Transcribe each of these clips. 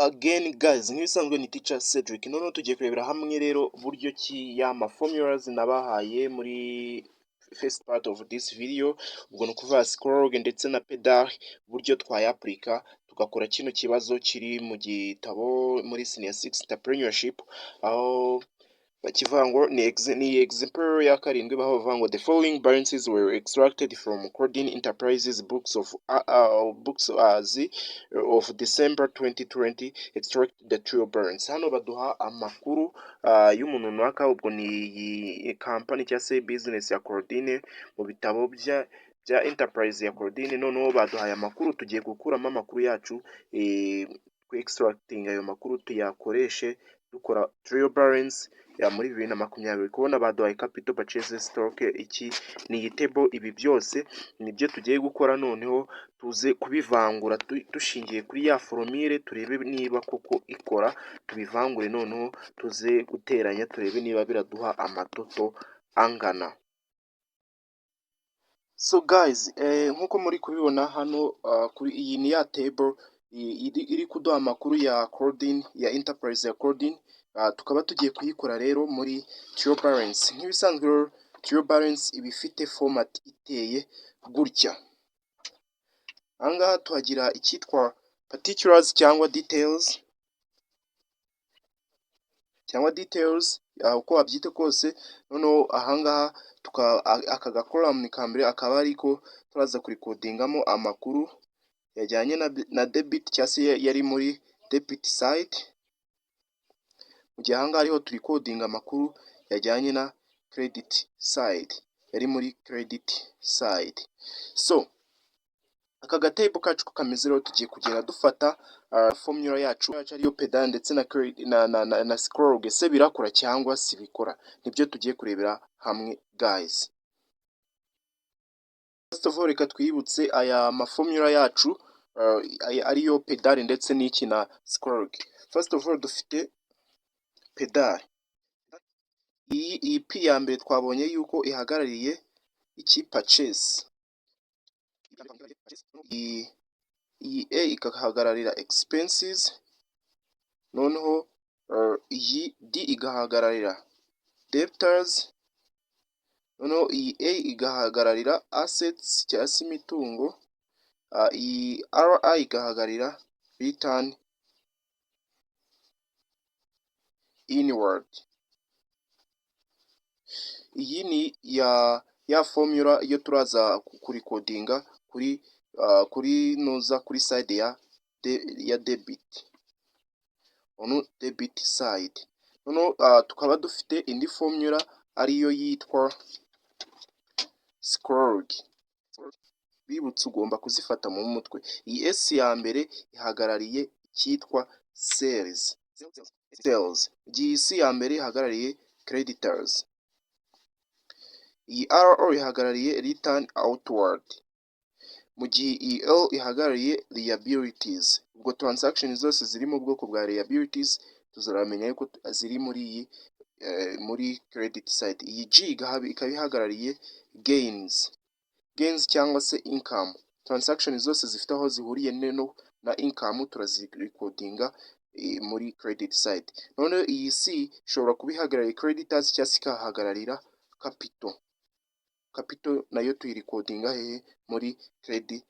again guys, nk'ibisanzwe ni Teacher Cedric. Noneho tugiye kurebera hamwe rero buryo ki ya ma formulas nabahaye muri first part of this video, ubwo ni ukuvuga SCORG ndetse na PEDAR, uburyo twayapurika tugakora kino kibazo kiri mu gitabo muri senior 6 entrepreneurship, aho bakivuga ngo ni example ya karindwi, baho bavuga ngo "The following balances were extracted from Coding Enterprises books of books as of December 2020. Extract the trial balance." Hano baduha amakuru y'umuntu runaka, ubwo ni iyi company cyangwa se business ya Claudine, mu bitabo bya enterprise ya Claudine. Noneho baduhaye amakuru, tugiye gukuramo amakuru yacu, extracting ayo makuru tuyakoreshe dukora trial balance ya muri 2020. Kubona baduhaye capital, purchase, stock, iki ni iyi table. Ibi byose nibyo tugiye gukora. Noneho tuze kubivangura dushingiye kuri ya formule, turebe niba koko ikora. Tubivangure, noneho tuze guteranya, turebe niba biraduha amatotal angana. So guys, nkuko muri kubibona hano, kuri iyi ni ya table iri kuduha amakuru ya Claudine, ya enterprise ya Claudine. Tukaba tugiye kuyikora rero muri trial balance. Nk'ibisanzwe rero, trial balance iba ifite format iteye gutya. Ahangaha tuhagira icyitwa particulars cyangwa details, uko wabyita kose. Noneho ahangaha aka gacolumn ka mbere akaba ariko turaza kurikodingamo amakuru yajyanye na debit cyangwa se yari muri debit side, mu gihe ahangaha ariho turikodinga amakuru yajyanye na credit side, yari muri credit side. So aka gatable kacu uko kameze rero, tugiye kugenda dufata formula yacu ariyo PEDAR ndetse na SCORG. Ese birakora cyangwa si bikora? Nibyo tugiye kurebera hamwe guys. First of all, reka twibutse aya maformula yacu, ariyo PEDAR ndetse n'iki na SCORG. First of all, dufite PEDAR. Iyi P ya mbere twabonye yuko ihagarariye iki? Purchase. Iyi A ikahagararira expenses, noneho iyi D igahagararira debtors, noneho iyi A igahagararira assets cyangwa se imitungo, iyi RI igahagararira return inward. Iyi ni ya formula iyo turaza kurikodinga kuri nuza kuri side ya debit, on debit side. Noneho tukaba dufite indi formula ariyo yitwa SCORG. Bibutse, ugomba kuzifata mu mutwe. Iyi S ya mbere ihagarariye icyitwa sales, igihe iyi C ya mbere ihagarariye creditors, iyi RO ihagarariye return outward, mu gihe iyi L ihagarariye liabilities. Ubwo transaction zose ziri mu bwoko bwa liabilities tuzaramenya yuko ziri muri credit side. Iyi G ikaba ihagarariye gains cyangwa se income. Transaction zose zifite aho zihuriye no na income turazirikodinga muri credit side. Noneho iyi C ishobora kuba ihagarariye creditors cyangwa se ikahagararira capital. Capital nayo tuyirikodinga hehe? Muri credit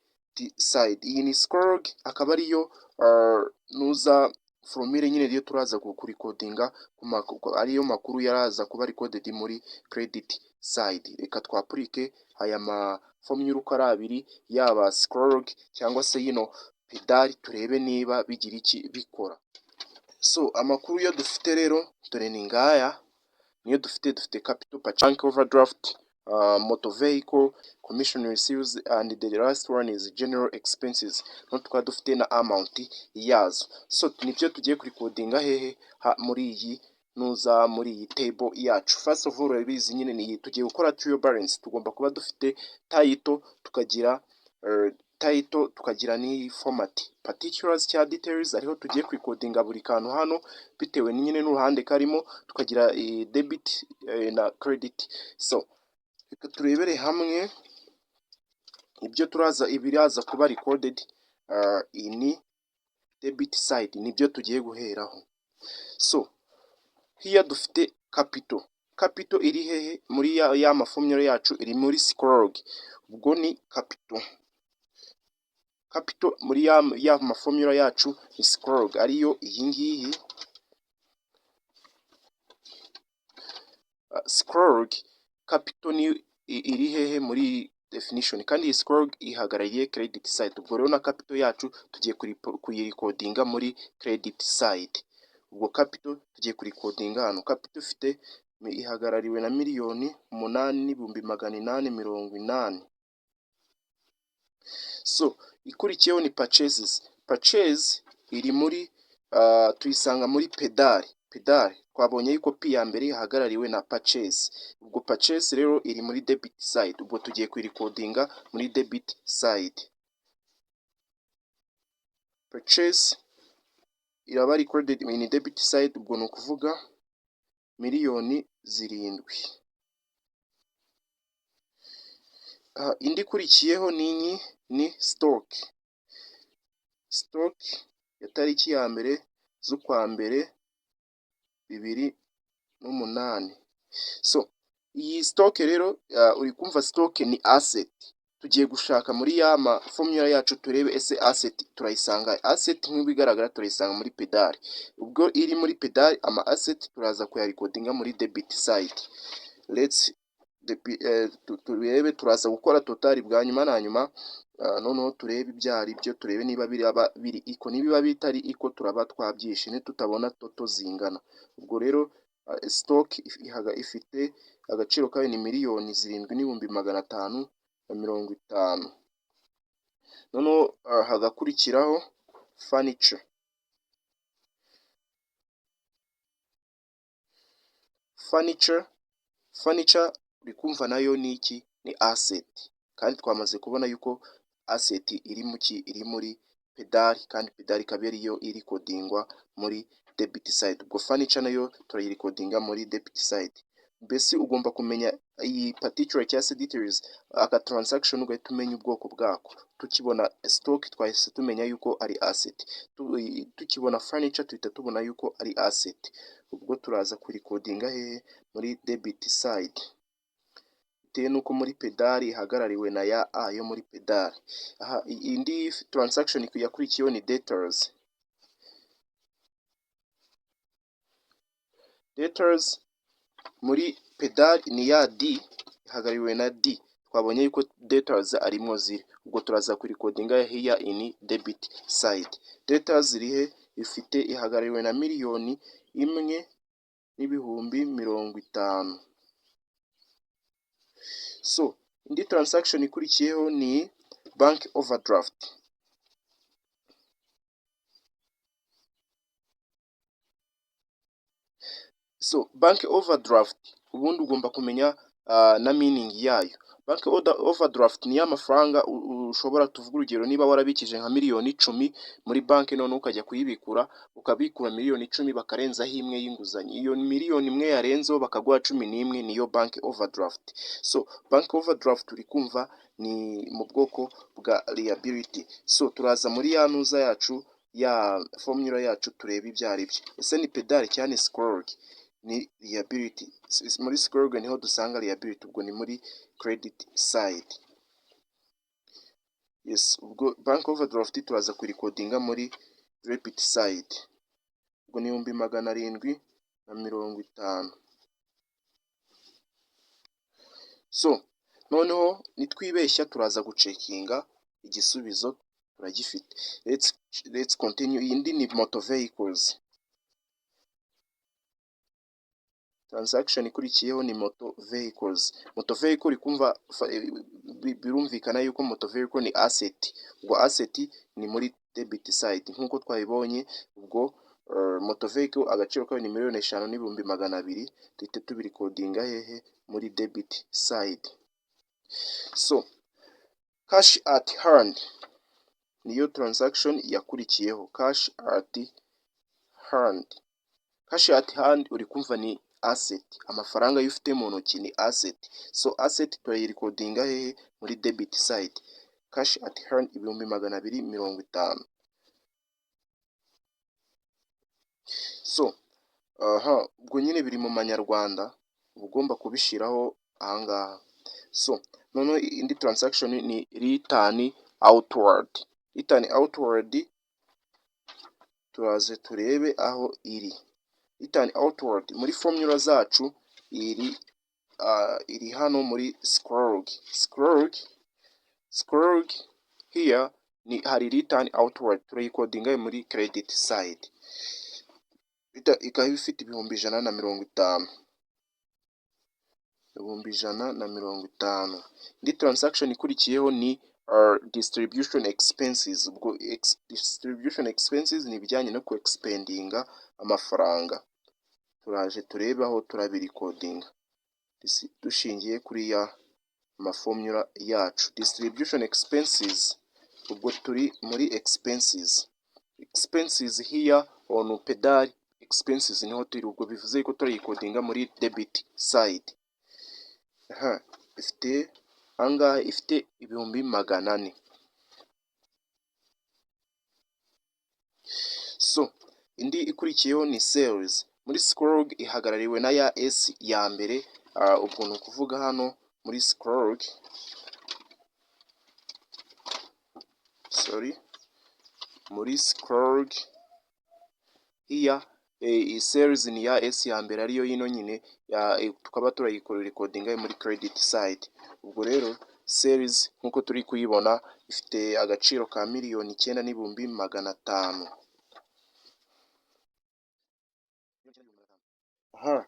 side. Iyi ni SCORG, akaba ariyo nuza formule nyine niyo turaza kurikodinga, ariyo makuru yaraza kuba recorded muri credit side. Reka twapurike aya ma formula uko ari abiri, yaba SCORG cyangwa se yino PEDAR, turebe niba bigira iki bikora. So amakuru yo dufite rero dore ni ngaya niyo dufite. Dufite capital, bank overdraft, motor vehicle, commission receipts, and the last one is general expenses. No tukaba dufite na amount yazo. So nibyo tugiye kurikodinga hehe? Muri iyi nuza, muri iyi table yacu. First of all, urabizi nyine, ni tugiye gukora trial balance, tugomba kuba dufite title, tukagira title, tukagira n'iyi format particulars cyangwa details, ariho tugiye kurikodinga buri kantu hano bitewe nyine n'uruhande karimo, tukagira debit na credit. So reka turebere hamwe ibyo turaza, ibiraza kuba recorded in Debit side nibyo tugiye guheraho. So here dufite capital. Capital iri hehe muri ya maformula yacu? Iri muri SCORG. Ubwo ni capital. Capital muri ya maformula yacu ni SCORG, ariyo iyi ngiyi. SCORG capital ni iri hehe muri definition? Kandi iyi SCORG ihagarariye credit side. Ubwo rero na capital yacu tugiye kuyirecordinga muri credit side. Ubwo capital tugiye kurecordinga hano. Capital ifite, ihagarariwe na 8,880,000. So ikurikiyeho ni purchases. Purchase iri muri tuyisanga muri PEDAL. PEDAL twabonye yuko P ya mbere ihagarariwe na purchase. Ubwo purchase rero iri muri debit side. Ubwo tugiye kuyirecordinga muri debit side. Purchase iraba recorded in debit side. Ubwo ni ukuvuga 7,000,000. Indi ikurikiyeho ni iyi, ni stock. Stock ya tariki ya 1 z'ukwa mbere 2008. So iyi stock rero, uri kumva stock ni asset. Tugiye gushaka muri ya ma formula yacu turebe ese asset turayisanga. Asset nk'ibigaragara turayisanga muri PEDAL. Ubwo iri muri PEDAL, ama asset turaza kuyarecordinga muri debit side. Let's turebe, turaza gukora total bwa nyuma na nyuma, noneho turebe ibyo ari byo, turebe niba biraba biri equal. Niba bitari equal, turaba twabyishe nitutabona total zingana. Ubwo rero stock ifite agaciro kayo ni 7,550,000. Noneho hagakurikiraho furniture. Furniture uri kumva nayo ni iki? Ni asset. Kandi twamaze kubona yuko asset iri mu ki? Iri muri PEDAL, kandi PEDAL ikaba ariyo irecordingwa muri debit side. Ubwo furniture nayo turayirecordinga muri debit side. Mbese ugomba kumenya iyi particular cyangwa se details, aka transaction ugahita umenya ubwoko bwako. Tukibona stock twahise tumenya yuko ari asset, tukibona furniture tuhita tubona yuko ari asset. Ubwo turaza kurecordinga hehe? Muri debit side, bitewe n'uko muri PEDAL ihagarariwe na ya A yo muri PEDAL. Aha indi transaction yakurikiyeho ni debtors. Debtors muri PEDAL ni ya D, ihagarariwe na D. Twabonye yuko debtors arimo ziri. Ubwo turaza kurecordinga here in debit side. Debtors zirihe? Ifite, ihagarariwe na 1,050,000. So indi transaction ikurikiyeho ni bank overdraft. So bank overdraft ubundi ugomba kumenya na meaning yayo. Bank overdraft ni ya mafaranga ushobora, tuvuga urugero, niba warabikije nka 10,000,000 muri banki, none ukajya kuyibikura, ukabikura 10,000,000, bakarenzaho imwe y'inguzanyo. Iyo 1,000,000 yarenzeho bakaguha 11, niyo bank overdraft. So bank overdraft uri kumva ni mu bwoko bwa liability. So turaza muri ya ntuza yacu, ya formula yacu, turebe ibyo ari byo. Ese ni PEDAL cyangwa ni SCORG? Ni liability. Muri SCORG niho dusanga liability. Ubwo ni muri credit side. Yes, ubwo bank overdraft turaza kurecordinga muri debit side. Ubwo ni 750,000. So noneho nitwibeshya turaza gucheckinga, igisubizo turagifite. Let's continue. Indi ni motor vehicles. Transaction ikurikiyeho ni motor vehicles. Motor vehicle kumva birumvikana yuko motor vehicle ni asset. Ubwo asset ni muri debit side nkuko twabibonye. Ubwo motor vehicle agaciro kayo ni 5,200,000. Duhite tubirecordinga hehe? Muri debit side. So cash at hand niyo transaction yakurikiyeho. Cash at hand, cash at hand uri kumva ni asset. Amafaranga yo ufite mu ntoki ni asset. So asset turayirecordinga hehe? Muri debit side. Cash at hand 250,000. So aha ubwo nyine biri mu manyarwanda, uba ugomba kubishyiraho ahangaha. So noneho indi transaction ni return outward. Return outward, turaze turebe aho iri. Return outward muri formula zacu iri hano muri SCOG. SCOG here ni hari return outward, turayirecordinga muri credit side, ikaba ifite 150,000, 150,000. Indi transaction ikurikiyeho ni distribution expenses. Ubwo distribution expenses ni ibijyanye no ku expendinga amafaranga. Turaje turebe aho turabirecordinga dushingiye kuri ya maformula yacu. Distribution expenses, ubwo turi muri expenses. Expenses here on pedal expenses niho turi, ubwo bivuze ko turayirecordinga muri debit side. Aha ifite ahangaha, ifite 400,000. So indi ikurikiyeho ni sales. Muri SCOG ihagarariwe na ya S ya mbere. Ubwo ni ukuvuga hano muri SCOG, sorry, muri SCOG here sales ni ya S ya mbere, ariyo yino nyine, tukaba turayirecordinga muri credit side. Ubwo rero sales nk'uko turi kuyibona ifite agaciro ka 9,500,000. Aha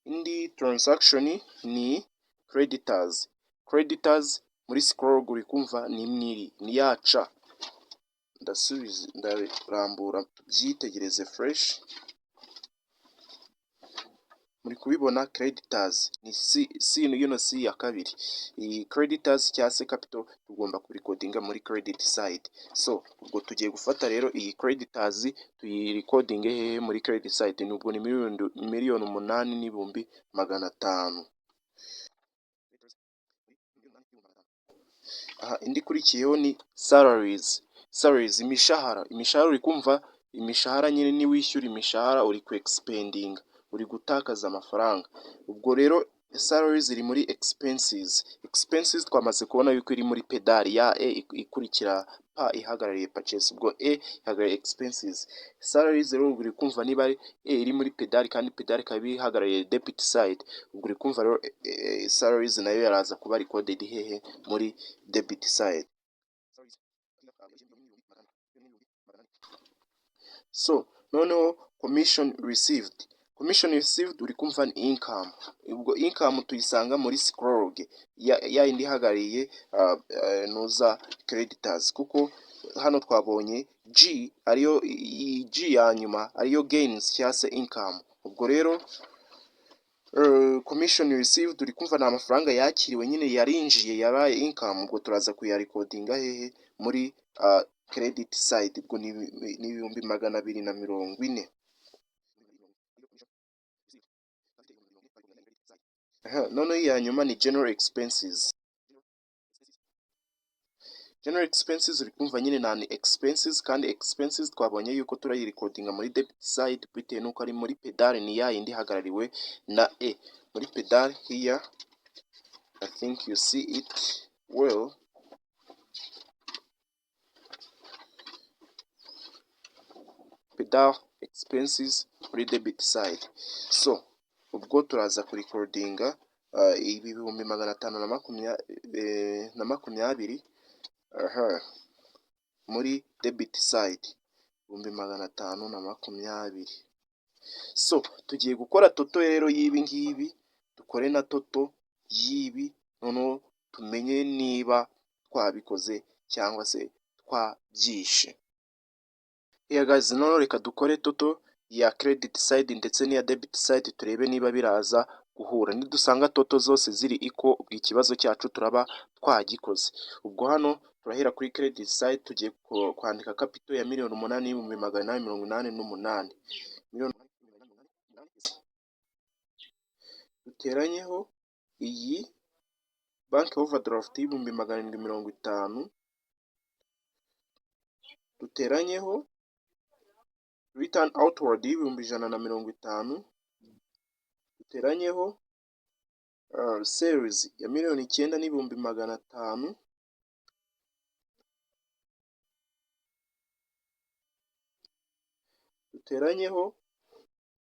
indi transaction ni creditors. Creditors muri SCOG uri kumva ni imwe, ni ya C. Ndasubiza, ndarambura tubyitegereze fresh. Muri kubibona, creditors ni C, C yino C ya kabiri. Iyi creditors cyangwa se capital tugomba kurecordinga muri credit side. So ubwo tugiye gufata rero iyi creditors tuyirecordinge hehe? Muri credit side. Nubwo ni 8,500,000. Aha indi ikurikiyeho ni salaries. Salaries, imishahara. Imishahara, uri kumva imishahara nyine, niwishyura imishahara uri ku expendinga, uri gutakaza amafaranga. Ubwo rero salaries iri muri expenses. Expenses twamaze kubona yuko iri muri pedal ya E ikurikira P ihagarariye purchase. Ubwo E ihagarariye expenses. Salaries rero uri kumva niba ari E iri muri pedal, kandi pedal ikaba ihagarariye debit side, ubwo uri kumva rero salaries nayo yaraza kuba recorded hehe? Muri debit side. So noneho commission received. Commission received uri kumva ni income. Ubwo income tuyisanga muri SCOG ya yindi ihagarariye nuza creditors, kuko hano twabonye G ariyo G ya nyuma, ariyo gains cyangwa se income. Ubwo rero commission received uri kumva ni amafaranga yakiriwe nyine, yarinjiye, yabaye income. Ubwo turaza kuyarecordinga hehe? Muri credit side. Ubwo ni 240,000. Noneho iya nyuma ni general expenses. General expenses uri kumva nyine ni expenses, kandi expenses twabonye yuko turayirecordinga muri debit side bitewe n'uko ari muri pedal, ni ya yindi ihagarariwe na E muri pedal. Here I think you see it well. Pedal expenses muri debit side. So ubwo turaza kurecordinga ibi 520,000 aha muri debit side, 520,000. So tugiye gukora total rero y'ibi ngibi, dukore na total y'ibi, noneho tumenye niba twabikoze cyangwa se twabyishe. Yeah guys, noneho reka dukore total ya credit side ndetse n'iya debit side, turebe niba biraza guhura. Nidusanga total zose ziri equal, ubwo ikibazo cyacu turaba twagikoze. Ubwo hano turahera kuri credit side, tugiye kwandika capital ya 8,888,000, duteranyeho iyi bank overdraft y'750,000, duteranyeho Return outward y'150,000, duteranyeho sales ya 9,500,000, duteranyeho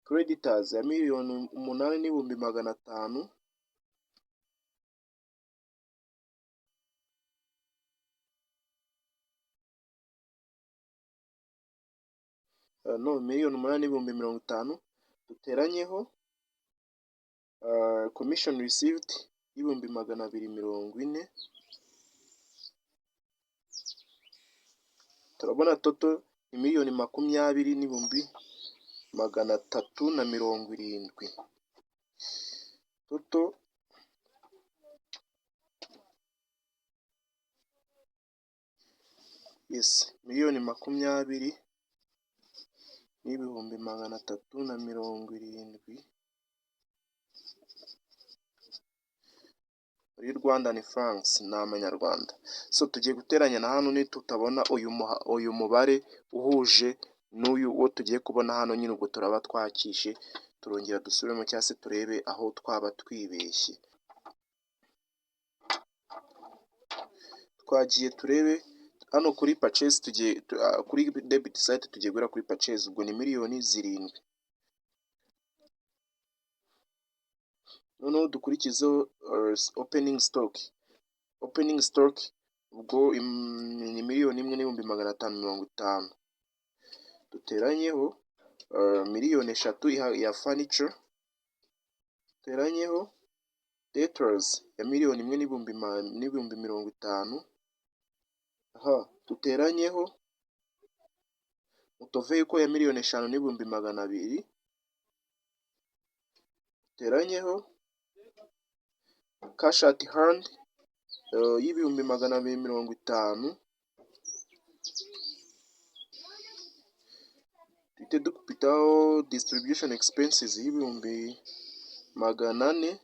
creditors ya 8,500,000, no, 8,050,000, duteranyeho commission received y'240,000. Turabona total ni 20,370,000 total. Yes, 20,370,000 muri Rwandan francs, ni amanyarwanda. So tugiye guteranya na hano, nitutabona uyu mubare uhuje n'uyu wo tugiye kubona hano nyine, ubwo turaba twakishe, turongera dusubiremo cyangwa se turebe aho twaba twibeshye. Twagiye turebe hano kuri purchase, tugiye kuri debit side, tugiye guhera kuri purchase, ubwo ni 7,000,000. Noneho dukurikizeho opening stock. Opening stock ubwo ni 1,550,000. Duteranyeho 3,000,000 ya furniture, duteranyeho debtors ya 1,050,000, duteranyeho motor vehicle ya 5,200,000, duteranyeho cash at hand y'250,000, duhite dukubitaho distribution expenses y'400,000,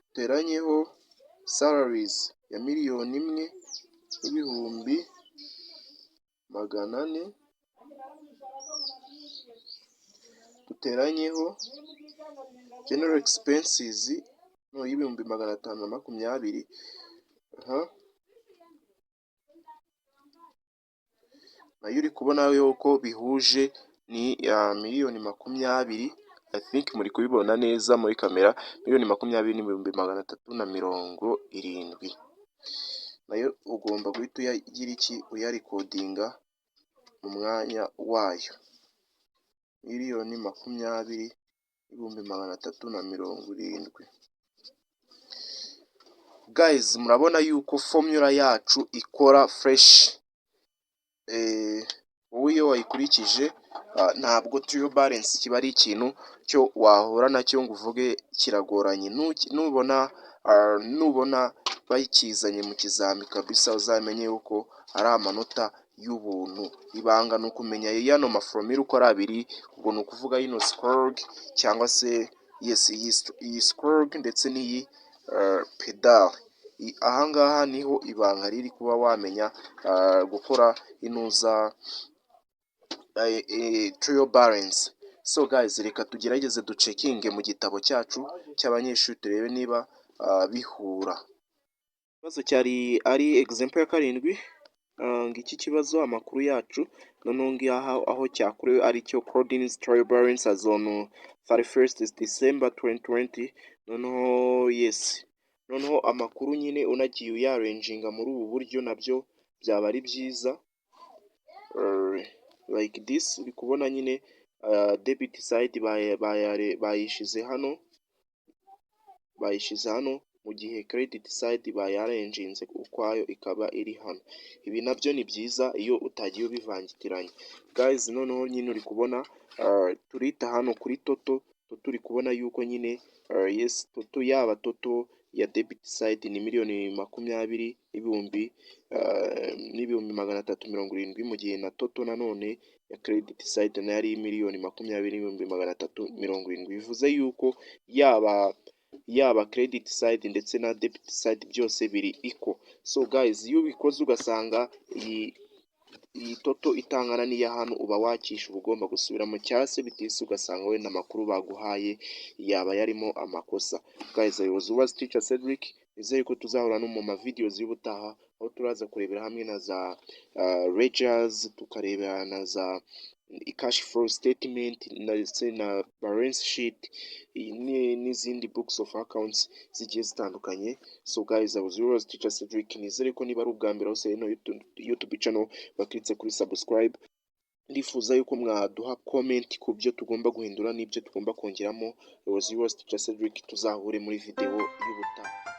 duteranyeho salaries ya 1,400,000, duteranyeho general expenses y'520,000. Nayo uri kubona yuko bihuje, ni 20,000,000. I think muri kubibona neza muri kamera, 20,370,000. Nayo ugomba guhita uyagira iki, uyarecordinga mu mwanya wayo, 20,370,000. Guys, murabona yuko formula yacu ikora fresh. Wowe iyo wayikurikije, ntabwo trial balance kiba ari ikintu cyo wahura nacyo ngo uvuge kiragoranye. Nubona bakizanye mu kizami kabisa, uzamenye yuko ari amanota y'ubuntu. Ibanga ni ukumenya yano maformule uko ari abiri, ubwo ni ukuvuga ino SCOG cyangwa se, yes, iyi SCOG ndetse n'iyi PDAL. Ahangaha niho ibanga riri, kuba wamenya gukora inuza trial balance. So guys, reka tugerageze ducheckinge mu gitabo cyacu cy'abanyeshuri, turebe niba bihura. Ikibazo cyari ari example ya 7. Ngiki kibazo, amakuru yacu noneho ngaha aho cyakorewe aricyo Claudine's trial balance as on 31st December 2020. Noneho, yes, noneho amakuru nyine unagiye uyarranginga muri ubu buryo nabyo byaba ari byiza, like this. Uri kubona nyine debit side bayishize hano, bayishize hano, mu gihe credit side bayarranginze ukwayo ikaba iri hano. Ibi nabyo ni byiza iyo utagiye ubivangitiranya, guys. Noneho nyine uri kubona turita hano kuri total. Total uri kubona yuko nyine, yes, total, yaba total ya debit side ni 20,370,000, mu gihe na total nanone ya credit side nayo ari 20,370,000. Bivuze yuko yaba credit side ndetse na debit side byose biri equal. So guys, iyo ubikoze ugasanga iyi Iyi total itangana n'iya hano, uba wakisha, uba ugomba gusubiramo, cyangwa se bitise ugasanga wenda amakuru baguhaye yaba yarimo amakosa. Guys, I was yours, teacher Cedric. Nizere ko tuzahura no mu ma videos y'ubutaha, aho turaza kurebera hamwe na za ledgers, tukarebera na za cash flow statement ndetse na balance sheet n'izindi books of accounts zigiye zitandukanye. So guys, I was yours, teacher Cedric. Nizere ko niba ari ubwa mbere hose ino YouTube channel, baclickitse kuri subscribe. Ndifuza yuko mwaduha comment ku byo tugomba guhindura n'ibyo tugomba kongeramo. I was yours, teacher Cedric. Tuzahure muri video y'ubutaha.